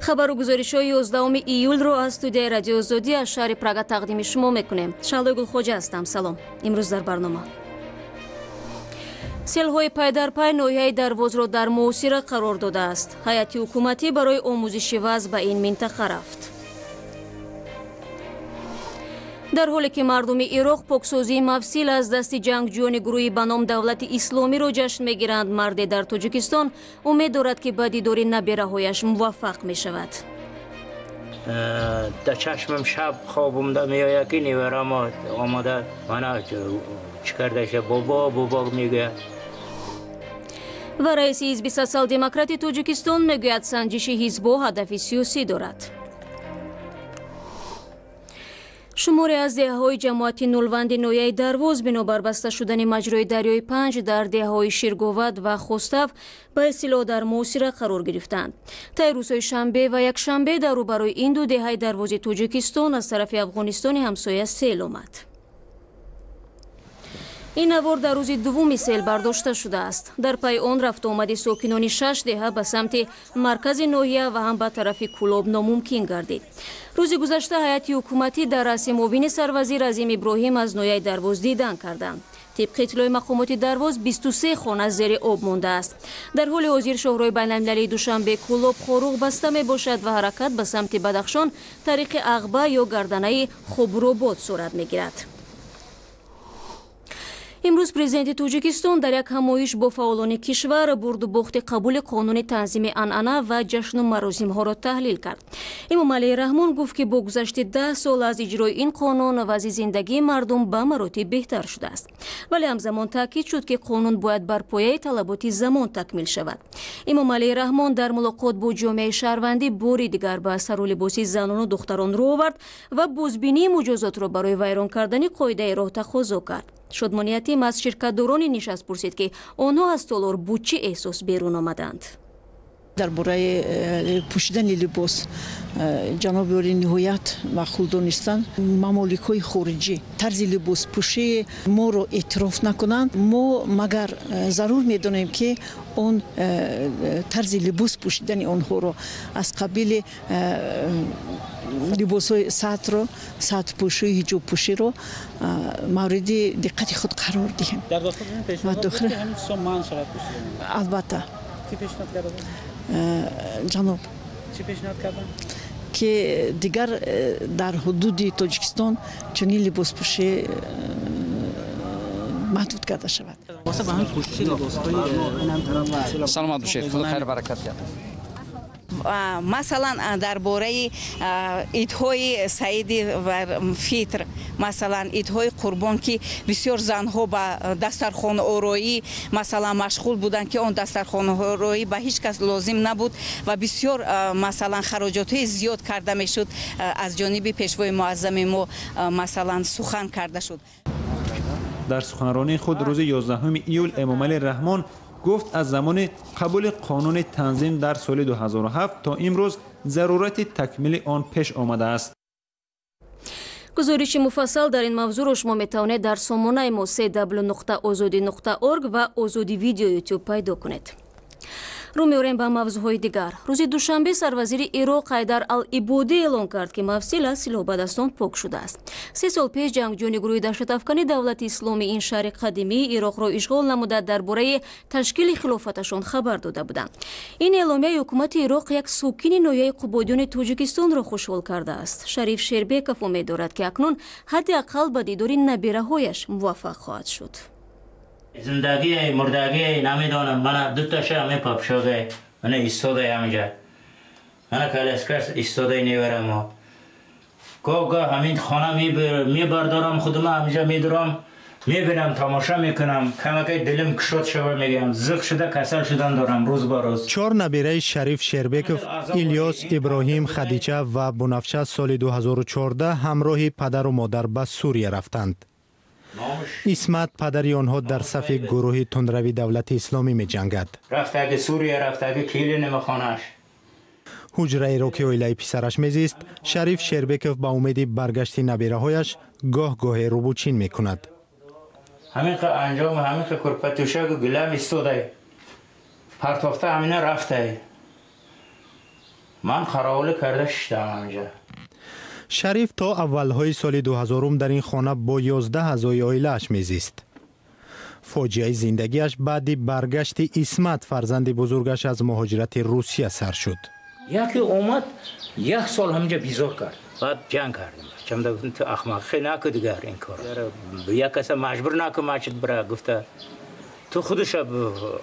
Хабару гузоришҳои 11 июлро аз студияи Радиои Озодӣ аз шаҳри Прага тақдими шумо мекунем. Шаҳлои Гулхоҷа ҳастам. Салом. Имрӯз дар барнома: селҳои пайдарпай ноҳияи Дарвозро дар муҳосира қарор додааст. Ҳайати ҳукуматӣ барои омӯзиши вазъ ба ин минтақа рафт. Дар ҳоле ки мардуми Ироқ поксозии Мавсил аз дасти ҷангҷӯёни гурӯҳи ба ном Давлати Исломиро ҷашн мегиранд, марде дар Тоҷикистон умед дорад, ки ба дидори набераҳояш муваффақ мешавад. Дар чашмам шаб хобумда меояд, ки неварам омада, мана чӣ кардаша, бобо, бобо мегӯяд. Ва раиси Ҳизби Социал-демократи Тоҷикистон мегӯяд, санҷиши ҳизбҳо ҳадафи сиёсӣ дорад. Шуморе аз деҳаҳои ҷамоати Нулванди ноҳияи Дарвоз бинобар баста шудани маҷрои дарёи Панҷ дар деҳаҳои Ширговад ва Хостав ба истилоҳ дар муҳосира қарор гирифтанд. Таи рӯзҳои шанбе ва якшанбе дар рӯбарӯи ин ду деҳаи Дарвози Тоҷикистон аз тарафи Афғонистони ҳамсоя сел омад. Ин навор дар рӯзи дуввуми сел бардошта шудааст. Дар пайи он рафтуомади сокинони шаш деҳа ба самти маркази ноҳия ва ҳам ба тарафи Кӯлоб номумкин гардид. Рӯзи гузашта ҳайати ҳукуматӣ дар раъси муовини сарвазир Азим Иброҳим аз ноҳияи Дарвоз дидан карданд. Тибқи иттилои мақомоти Дарвоз, 23 хона зери об мондааст. Дар ҳоли ҳозир шоҳрои байналмилалии Душанбе Кӯлоб Хоруғ баста мебошад ва ҳаракат ба самти Бадахшон тариқи Ағба ё гарданаи Хубробод сурат мегирад. Имрӯз президенти Тоҷикистон дар як ҳамоиш бо фаъолони кишвар бурду бохти қабули қонуни танзими анъана ва ҷашну маросимҳоро таҳлил кард. Эмомалӣ Раҳмон гуфт, ки бо гузашти 10 сол аз иҷрои ин қонун вазъи зиндагии мардум ба маротиб беҳтар шудааст. Вале ҳамзамон таъкид шуд, ки қонун бояд бар пояи талаботи замон такмил шавад. Эмомалӣ Раҳмон дар мулоқот бо ҷомеаи шаҳрвандӣ бори дигар ба сару либоси занону духтарон рӯ овард ва бозбинии муҷозотро барои вайрон кардани қоидаи роҳ тақозо кард. Шодмони Ятим аз ширкатдорони нишаст пурсид, ки онҳо аз толор бо чӣ эҳсос берун омаданд. Дар бораи пӯшидани либос ҷаноби олӣ ниҳоят маъқул донистанд. Мамоликҳои хориҷӣ тарзи либоспӯшии моро эътироф накунанд, мо магар зарур медонем, ки он тарзи либос пӯшидани онҳоро аз қабили либосҳои сатро, сатрпӯшӣ, ҳиҷобпӯширо мавриди диққати худ қарор диҳем. Албатта, ҷаноб, ки дигар дар ҳудуди Тоҷикистон чунин либоспӯшӣ маҳдуд карда шавад. Саломат бошед, худо хайр баракат диҳад. Масалан, дар бораи идҳои саиди фитр, масалан, идҳои қурбон, ки бисёр занҳо ба дастархонаороӣ, масалан, машғул буданд, ки он дастархонаороӣ ба ҳеҷ кас лозим набуд ва бисёр, масалан, хароҷотҳои зиёд карда мешуд, аз ҷониби пешвои муаззами мо, масалан, сухан карда шуд. Дар суханронии худ рӯзи 11 июл Эмомалӣ Раҳмон гуфт, аз замони қабули қонуни танзим дар соли 2007 то имрӯз зарурати такмили он пеш омадааст. Гузориши муфассал дар ин мавзӯъро шумо метавонед дар сомонаи мо cw.ozodi.org ва Озоди Видео Ютуб пайдо кунед. Рӯ меорем ба мавзӯъҳои дигар. Рӯзи душанбе сарвазири Ироқ Ҳайдар ал-Ибодӣ эълон кард, ки Мавсил аз силоҳбадастон пок шудааст. 3 сол пеш ҷангҷӯёни гурӯҳи даҳшатафкани Давлати Исломӣ ин шаҳри қадимии Ироқро ишғол намуда, дар бораи ташкили хилофаташон хабар дода буданд. Ин эъломияи ҳукумати Ироқ як сокини ноҳияи Қубодиёни Тоҷикистонро хушҳол кардааст. Шариф Шербеков умед дорад, ки акнун ҳадди ақал ба дидори набераҳояш муваффақ хоҳад шуд. Зиндагӣ, мурдагӣ намедонам. Мана дуташа ҳамин папшода, мана истода ҳаминҷа, мана коляскаш истода неварамо. Гоҳ-гоҳ ҳамин хона мебардорам худума, ҳаминҷа медурам, мебинам, тамоша мекунам, камакай дилим кушод шава, мегӯям, зиқ шуда касал шудан дорам рӯз ба рӯз. Чор набираи Шариф Шербеков, Илёс, Иброҳим, Хадича ва Бунафша, соли 2014 ҳамроҳи падару модар ба Сурия рафтанд. Исмат, падари онҳо, дар сафи гурӯҳи тундрави Давлати Исломӣ меҷангад. Рафтаги Сурия, рафтаги келинама хонаш. Ҳуҷраеро ки оилаи писараш мезист, Шариф Шербеков ба умеди баргашти набираҳояш гоҳ-гоҳе рӯбучин мекунад. Ҳамин анҷом, ҳамин курпатӯшагу гилам истодай, партофта ҳамина рафтай. Ман қаровулӣ карда шиштам ҳаминҷа. Шариф то аввалҳои соли 2000 дар ин хона бо 11 аъзои оилааш мезист. Фоҷиаи зиндагиаш баъди баргашти Исмат, фарзанди бузургаш, аз муҳоҷирати Русия сар шуд. Яке омад, як сол ҳаминҷа безор кард. Баъд ҷанг кардем. Бачамда гуфтем, ту ахмақ, хе наку дигар ин кор. Як каса маҷбур наку мачид бира, гуфта ту худуша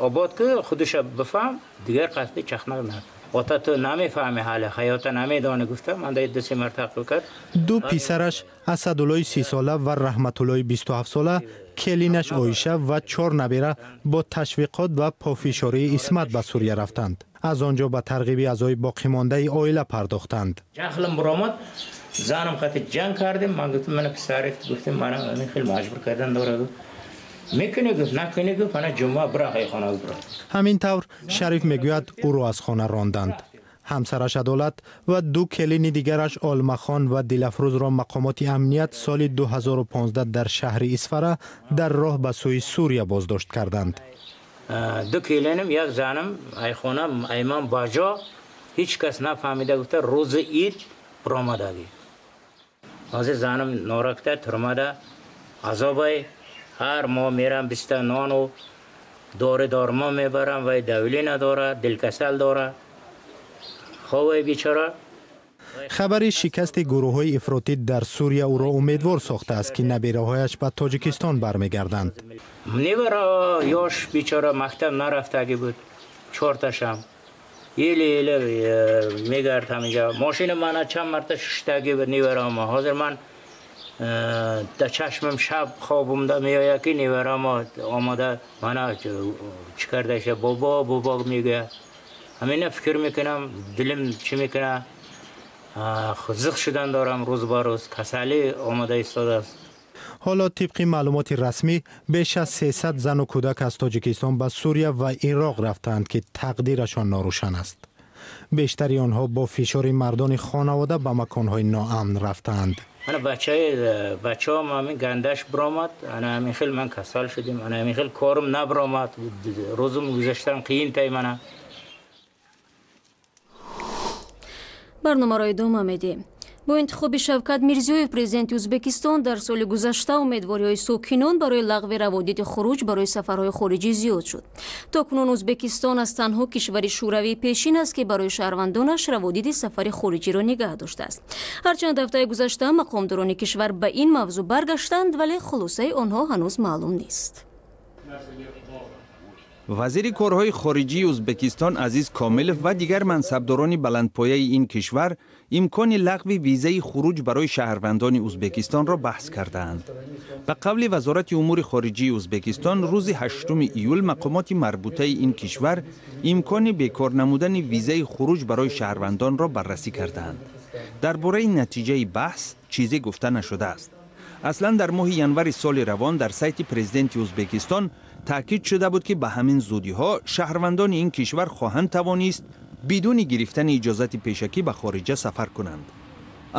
обод ку, худуша бифаҳм, дигар қасди чахнақ наку. Ота ту намефаҳми, ҳали ҳаёта намедонӣ, гуфта ман дай ду се марта ақл кард. Ду писараш Асадуллои 30сола ва Раҳматуллои 27сола, келинаш Оиша ва чор набера бо ташвиқот ва пофишории Исмат ба Сурия рафтанд. Аз он ҷо ба тарғиби аъзои боқимондаи оила пардохтанд. Ҷахлам биромад, занам қати ҷанг кардем. Ман гуфтам, мана писарет, гуфтем, мана хеле маҷбур кардан дорад. Мекунӣ, гуфт, накунӣ, гуфт, мана ҷумъа бира хона бира. Ҳамин тавр, Шариф мегӯяд, ӯро аз хона ронданд. Ҳамсараш Адолат ва ду келини дигараш Олмахон ва Дилафрӯзро мақомоти амният соли 2015 дар шаҳри Исфара дар роҳ ба сӯи Сурия боздошт карданд. Ду келинам, як занам айхона айман баҷо ҳеҷ кас нафаҳмида, гуфта, рӯзи ид биромадагӣ. Ҳозир занам норакта турмада азобай, ҳар моҳ мерам биста нону дори дормо мебарам, вай давление дорад, дилкасал дорад, ховай бечора. Хабари шикасти гурӯҳҳои ифротӣ дар Сурия ӯро умедвор сохтааст, ки набераҳояш ба Тоҷикистон бармегарданд. Невара ёш бечора мактаб нарафтагӣ буд, чорташам еле еле мегард ҳаминҷа. Мошини мана чанд марта шуштагӣ буд невараама. Ҳозир ман дар чашмам шаб хобумда меояд, ки невараама омада мана чӣ кардаша, бобо бобо мегӯяд. Ҳамина фикр мекунам, дилим чӣ мекунад, зиқ шудан дорам рӯз ба рӯз, касалӣ омада истодааст. Ҳоло тибқи маълумоти расмӣ беш аз 300 зану кӯдак аз Тоҷикистон ба Сурия ва Ироқ рафтаанд, ки тақдирашон норӯшан аст. Бештари онҳо бо фишори мардони хонавода ба маконҳои ноамн рафтаанд. Мана бачаҳом ҳамин гандаш биромад, ана ҳамин хел ман касал шудем, ана ҳамин хел корум набиромад, рӯзум гузаштан қиин тай мана. Барномаро идома медиҳем. Бо интихоби Шавкат Мирзиёев президенти Ӯзбекистон дар соли гузашта умедвориҳои сокинон барои лағви раводиди хуруҷ барои сафарҳои хориҷӣ зиёд шуд. То кунун Ӯзбекистон аз танҳо кишвари шӯравии пешин аст, ки барои шаҳрвандонаш раводиди сафари хориҷиро нигаҳ доштааст. Ҳарчанд ҳафтаи гузашта мақомдорони кишвар ба ин мавзӯъ баргаштанд, вале хулосаи онҳо ҳанӯз маълум нест. Вазири корҳои хориҷии Ӯзбекистон Азиз Комилов ва дигар мансабдорони баландпояи ин кишвар имкони лағви визаи хуруҷ барои шаҳрвандони Ӯзбекистонро баҳс кардаанд. Ба қавли Вазорати умури хориҷии Ӯзбекистон, рӯзи 8 июл мақомоти марбутаи ин кишвар имкони бекор намудани визаи хуруҷ барои шаҳрвандонро баррасӣ кардаанд. Дар бораи натиҷаи баҳс чизе гуфта нашудааст. Аслан дар моҳи январи соли равон дар сайти президенти Ӯзбекистон таъкид шуда буд, ки ба ҳамин зудиҳо шаҳрвандони ин кишвар хоҳанд тавонист бидуни гирифтани иҷозати пешакӣ ба хориҷа сафар кунанд.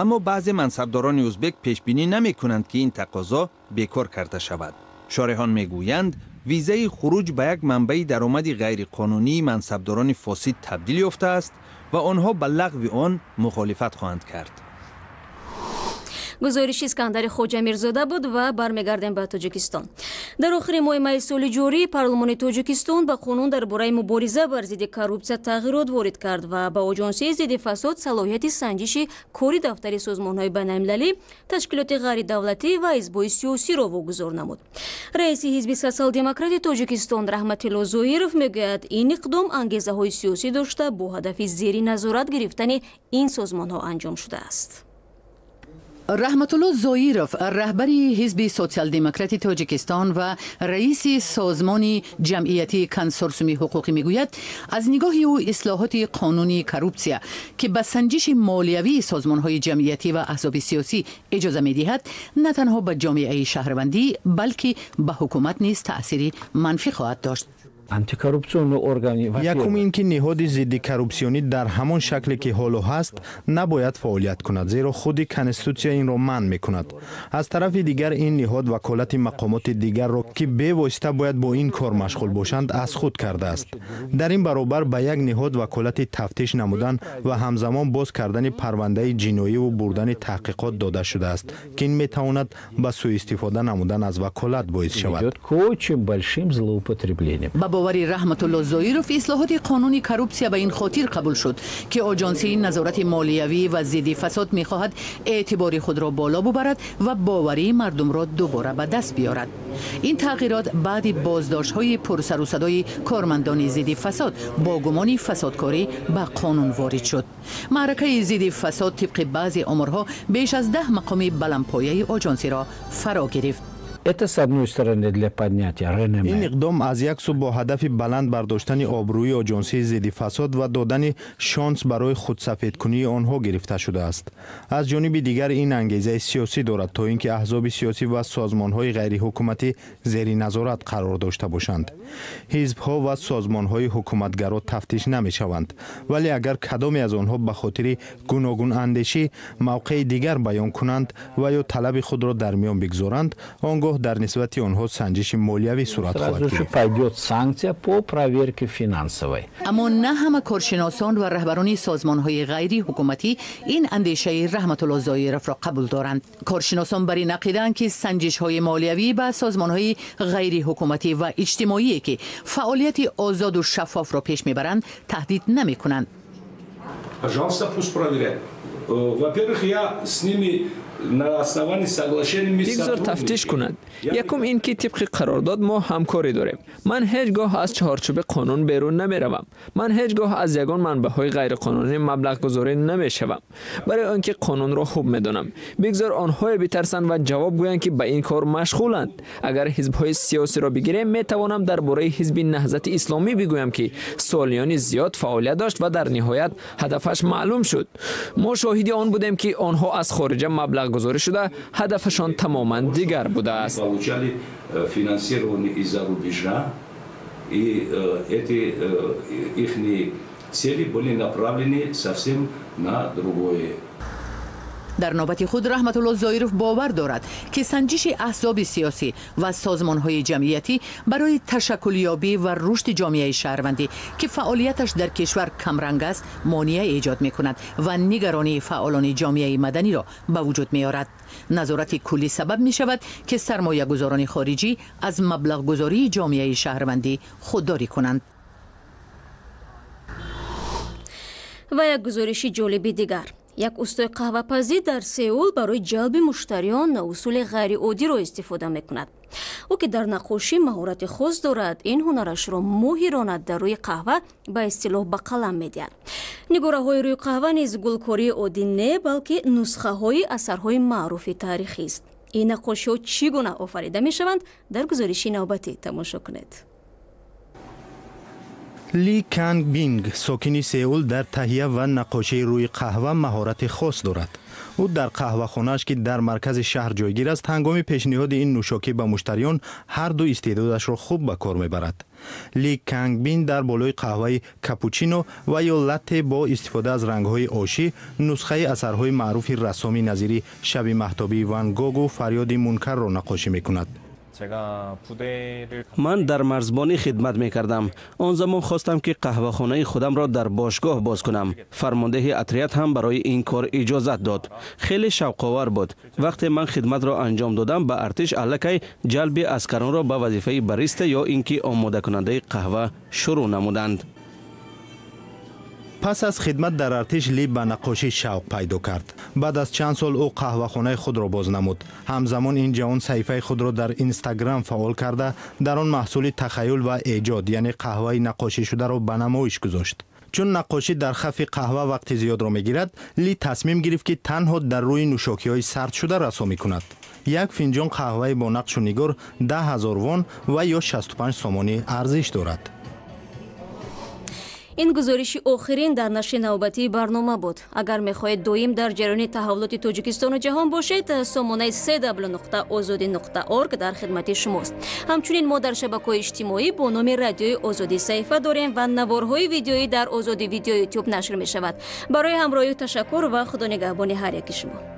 Аммо баъзе мансабдорони ӯзбек пешбинӣ намекунанд, ки ин тақозо бекор карда шавад. Шореҳон мегӯянд, визаи хуруҷ ба як манбаи даромади ғайриқонунии мансабдорони фосид табдил ёфтааст ва онҳо ба лағви он мухолифат хоҳанд кард. Гузориши Искандари Хоҷамирзода буд ва бармегардем ба Тоҷикистон. Дар охири моҳи майи соли ҷорӣ парлумони Тоҷикистон ба қонун дар бораи мубориза бар зидди коррупсия тағйирот ворид кард ва ба Оҷонсии зидди фасод салоҳияти санҷиши кори дафтари созмонҳои байналмилалӣ, ташкилоти ғайридавлатӣ ва ҳизбҳои сиёсиро вогузор намуд. Раиси ҳизби Социал-демократи Тоҷикистон Раҳматилло Зоиров мегӯяд, ин иқдом ангезаҳои сиёсӣ дошта, бо ҳадафи зери назорат гирифтани ин созмонҳо анҷом шудааст. Раҳматулло Зоиров, раҳбари ҳизби Социал-демократи Тоҷикистон ва раиси созмони ҷамъиятии Консорсиуми ҳуқуқӣ, мегӯяд, аз нигоҳи ӯ ислоҳоти қонуни коррупсия, ки ба санҷиши молиявии созмонҳои ҷамъиятӣ ва аҳзоби сиёсӣ иҷоза медиҳад, на танҳо ба ҷомеаи шаҳрвандӣ, балки ба ҳукумат низ таъсири манфӣ хоҳад дошт. Антикоррупционный орган. Якум ин ки ниҳоди зидди коррупсионӣ дар ҳамон шакле ки ҳоло ҳаст набояд фаъолият кунад, зеро худи конститутсия инро манъ мекунад. Аз тарафи дигар, ин ниҳод ваколати мақомоти дигарро, ки бевосита бояд бо ин кор машғул бошанд, аз худ кардааст. Дар ин баробар ба як ниҳод ваколати тафтиш намудан ва ҳамзамон боз кардани парвандаи ҷиноиву бурдани таҳқиқот дода шудааст, ки ин метавонад ба сӯистифода намудан аз ваколат боис шавад. Ба бовари Раҳматулло Зоиров, ислоҳоти қонуни коррупсия ба ин хотир қабул шуд, ки Оҷонсии назорати молиявӣ ва зидди фасод мехоҳад эътибори худро боло бубарад ва боварии мардумро дубора ба даст биёрад. Ин тағйирот баъди боздоштҳои пурсарусадои кормандони зидди фасод бо гумони фасодкорӣ ба қонун ворид шуд. Маъракаи зидди фасод тибқи баъзе оморҳо беш аз 10 мақоми баландпояи оҷонсиро фаро гирифт. Это, с одной стороны, для поднятия реноме. Ин иқдом аз як сӯ бо ҳадафи баланд бардоштани обрӯи оҷонсии зидди фасод ва додани шонс барои худсафедкунии онҳо гирифта шудааст. Аз ҷониби дигар, ин ангезаи сиёсӣ дорад, то ин ки аҳзоби сиёсӣ ва созмонҳои ғайриҳукуматӣ зери назорат қарор дошта бошанд. Ҳизбҳо ва созмонҳои ҳукуматгаро тафтиш намешаванд, вале агар кадоме аз онҳо ба хотири гуногунандешӣ мавқеи дигар баён кунанд ва ё талаби худро дар миён бигзоранд, он гоҳ дар нисбати онҳо санҷиши молиявӣ сурат хоҳад гирифт. Пойдет санкция по проверке финансовой. Аммо на ҳама коршиносон ва раҳбарони созмонҳои ғайриҳукуматӣ ин андешаи Раҳматулло Зоировро қабул доранд. Коршиносон бар ин ақидаанд, ки санҷишҳои молиявӣ ба созмонҳои ғайриҳукуматӣ ва иҷтимоие, ки фаъолияти озоду шаффофро пеш мебаранд, таҳдид намекунанд. Пожалуйста, пусть проверяют. Во-первых, я с ними на основании соглашения Бигзор тафтиш кунад. Якум ин ки тибқи қарордод мо ҳамкорӣ дорем. Ман ҳеҷ гоҳ аз чаҳорчӯби қонун берун намеравам. Ман ҳеҷ гоҳ аз ягон манбаъҳои ғайриқонунӣ маблағгузорӣ намешавам, барои он ки қонунро хуб медонам. Бигзор онҳое битарсанд ва ҷавоб гӯянд, ки ба ин кор машғуланд. Агар ҳизбҳои сиёсиро бигирем, метавонам дар бораи ҳизби Наҳзати Исломӣ бигӯям, ки солиёни зиёд фаъолият дошт ва дар ниҳоят ҳадафаш маълум шуд. Мо шоҳиди он будем, ки онҳо аз хориҷа маблағгузорӣ шуда, ҳадафашон тамоман дигар будааст. Получали финансирование из-за рубежа, и эти их цели были направлены совсем на другое. Дар навбати худ Раҳматулло Зоиров бовар дорад, ки санҷиши аҳзоби сиёсӣ ва созмонҳои ҷамъиятӣ барои ташаккулёбӣ ва рушди ҷомеаи шаҳрвандӣ, ки фаъолияташ дар кишвар камранг аст, монеа эҷод мекунад ва нигаронии фаъолони ҷомеаи маданиро ба вуҷуд меорад. Назорати куллӣ сабаб мешавад, ки сармоягузорони хориҷӣ аз маблағгузории ҷомеаи шаҳрвандӣ худдорӣ кунанд. Ва як гузориши ҷолиби дигар. Як устои қаҳвапазӣ дар Сеул барои ҷалби муштариён усули ғайриоддиро истифода мекунад. Ӯ, ки дар наққошӣ маҳорати хос дорад, ин ҳунарашро моҳирона дар рӯи қаҳва ба истилоҳ ба қалам медиҳад. Нигораҳои рӯи қаҳва низ гулкории оддӣ не, балки нусхаҳои асарҳои маъруфи таърихист. Ин наққошиҳо чӣ гуна офарида мешаванд, дар гузориши навбатӣ тамошо кунед. Ли Канг Бинг, сокини Сеул, дар таҳия ва наққошии рӯи қаҳва маҳорати хос дорад. Ӯ дар қаҳвахонааш, ки дар маркази шаҳр ҷойгир аст, ҳангоми пешниҳоди ин нӯшокӣ ба муштариён ҳар ду истеъдодашро хуб ба кор мебарад. Ли Кангбин дар болои қаҳваи капучино ва ё латте бо истифода аз рангҳои ошӣ нусхаи асарҳои маъруфи рассоми назири «Шаби маҳтобии Ван Гогу», «Фарёди Мункарро» наққошӣ мекунад. Ман дар марзбонӣ хидмат мекардам. Он замон хостам, ки қаҳвахонаи худамро дар бошгоҳ боз кунам. Фармондеҳи отряд ҳам барои ин кор иҷозат дод. Хеле шавқовар буд. Вақте ман хидматро анҷом додам, ба артиш аллакай ҷалби аскаронро ба вазифаи бариста ё ин ки омодакунандаи қаҳва шурӯъ намуданд. Пас аз хидмат дар артиш Ли ба наққошӣ шавқ пайдо кард. Баъд аз чанд сол ӯ қаҳвахонаи худро боз намуд. Ҳамзамон ин ҷавон саҳифаи худро дар Инстаграм фаъол карда, дар он маҳсули тахаюл ва эҷод, яъне қаҳваи наққошишударо ба намоиш гузошт. Чун наққошӣ дар хафи қаҳва вақти зиёдро мегирад, Ли тасмим гирифт, ки танҳо дар рӯи нӯшокиҳои сардшуда расомӣ кунад. Як финҷон қаҳваи бо нақшу нигор 10 000 вон ва ё 65 сомонӣ арзиш дорад. Ин гузориши охирин дар нашри навбатии барнома буд. Агар мехоҳед доим дар ҷараёни таҳаввулоти Тоҷикистону ҷаҳон бошед, сомонаи cw.ozodi.org дар хидмати шумост. Ҳамчунин мо дар шабакаҳои иҷтимоӣ бо номи Радиои Озодӣ саҳифа дорем ва наворҳои видеоӣ дар Озодӣ Видео Ютуб нашр мешавад. Барои ҳамроҳӣ ташаккур ва худо нигаҳбони ҳар яки шумо.